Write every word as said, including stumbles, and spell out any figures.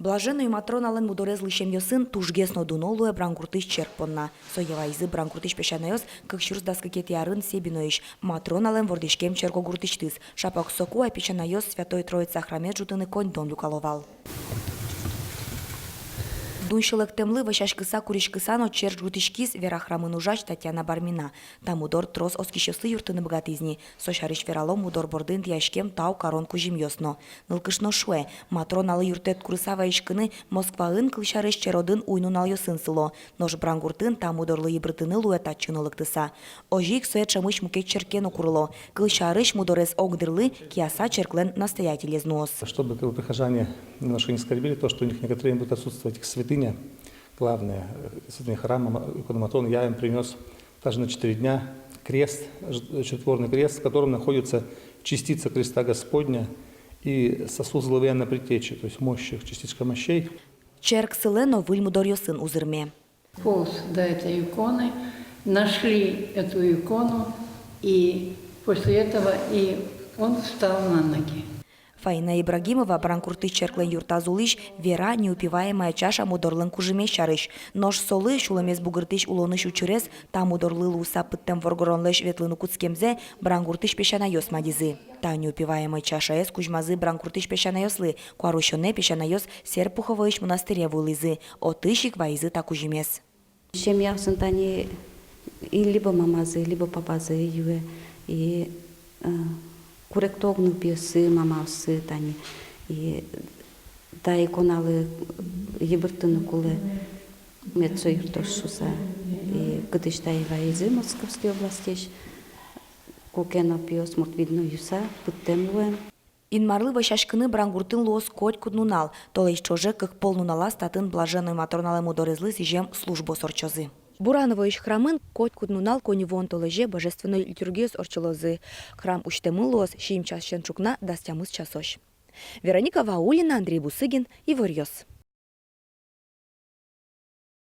Блаженной Матроналэн мудорез лысьӧмъёсын тужгес но дуно луэ Брангуртысь черк понна. Сое вайизы Брангуртысь песянайёс кык сюрс дас кыкетӥ арын Себиноысь, Матроналэн вордӥськем черкогуртысьтыз. Шапак соку ай песянайёс Святой Троица храмез ӝутыны коньдон люкало вал. Дун сьӧлыктэмлы вӧсяськыса-куриськыса но черк ӝутӥськиз Вера храмын ужась Татьяна Бармина. Та мудор трос оскисьёслы юрттыны быгатӥз ни. Со сярысь верало мудор бордын тӥяськем тау карон кузьымъёс но. Нылкышно шуэ, Матроналы юрттэт курыса вазиськыны Москваын, кылсярысь, черодын уй-нуналъёсын сыло. Нош Брангуртын та мудорлы йыбырттыны луэ татчы но лыктыса. Озьы ик сое ӵемысь мукет черке но курыло. Кылсярысь, мудорез огдырлы Кияса черклэн настоятелез нуоз. Чтобы, как бы, прихожане немножко не скорбили, то, что у них некоторое время будет отсутствовать их святыня, главное, э, святыня храма, ма-, икона Матроны, я им принёс также на четыре дня крест, ж-, чудотворный крест, в котором находится частица креста Господня и сосуд с главы Иоанна Предтечи, то есть мощи, частичка мощей. Черк сылэ но выль мудоръёсын узырме. Полз до этой иконы, нашли эту икону, и после этого и он встал на ноги. Фаина Ибрагимова, Брангуртысь черклэн юртаз улӥсь, вера «Неупиваемая чаша» мудорлэн кужымез сярысь. Нош солы сюлэмез бугыртӥсь улонысь учырез, та мудорлы луыса пыттэм воргоронлэсь ветлыны кутскемзэ, Брангуртысь песянайёс мадизы. Та неупиваемой чашаез кузьмазы Брангуртысь песянайёслы. Куарусёнэ песянайёс Серпуховоысь монастыре вуылӥзы, отысь ик вайизы та кузьымез. Семьяосын тани и либо мамазы, либо папазы юэ, и, э, куректо уг нылпиоссы, мамаоссы тани, и та иконалы йыбырттыны кулэ, мед со юрттоз шуыса, и кытысь тае вайизы Московской областьысь, куке но пиосмурт, видно, юыса пыттэм луэм. Инмарлы вӧсяськыны Брангуртын луоз котькуд нунал. Толэзь ӵоже кык пол нуналаз татын Блаженной Матроналэн мудорезлы сӥзем службаос ортчозы. Бурановоысь храмын котькуд нунал коньывуон толэзе божественной литургиос ортчылозы. Храм усьтэмын луоз сизьым часысен ӵукна дас тямыс часозь. Вероника Ваулина, Андрей Бусыгин, «Иворъёс».